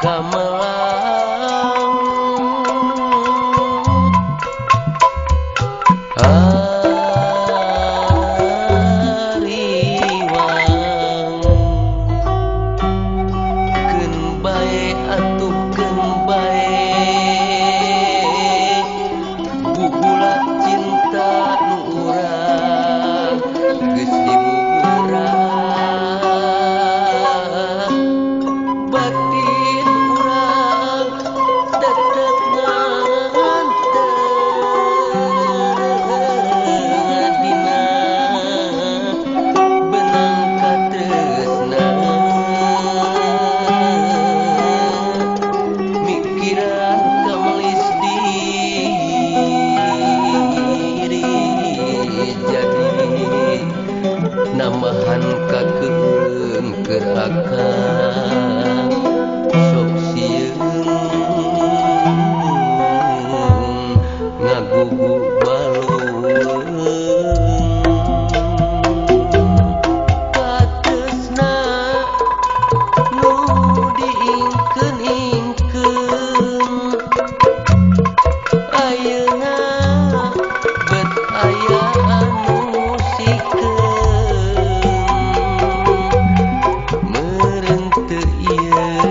Kamelang Ariwang keun bae atuh keun bae bubula cinta nu urang geus dibuburan batin urang tetep nganter dina benang katresna mikiran kamelis diri jadi namahan kakeun keur akang sok sieun ngagugu balung katresna nu diingkeun-ingkeun ayeuna bet aya anu sikeun meureun teu ieu.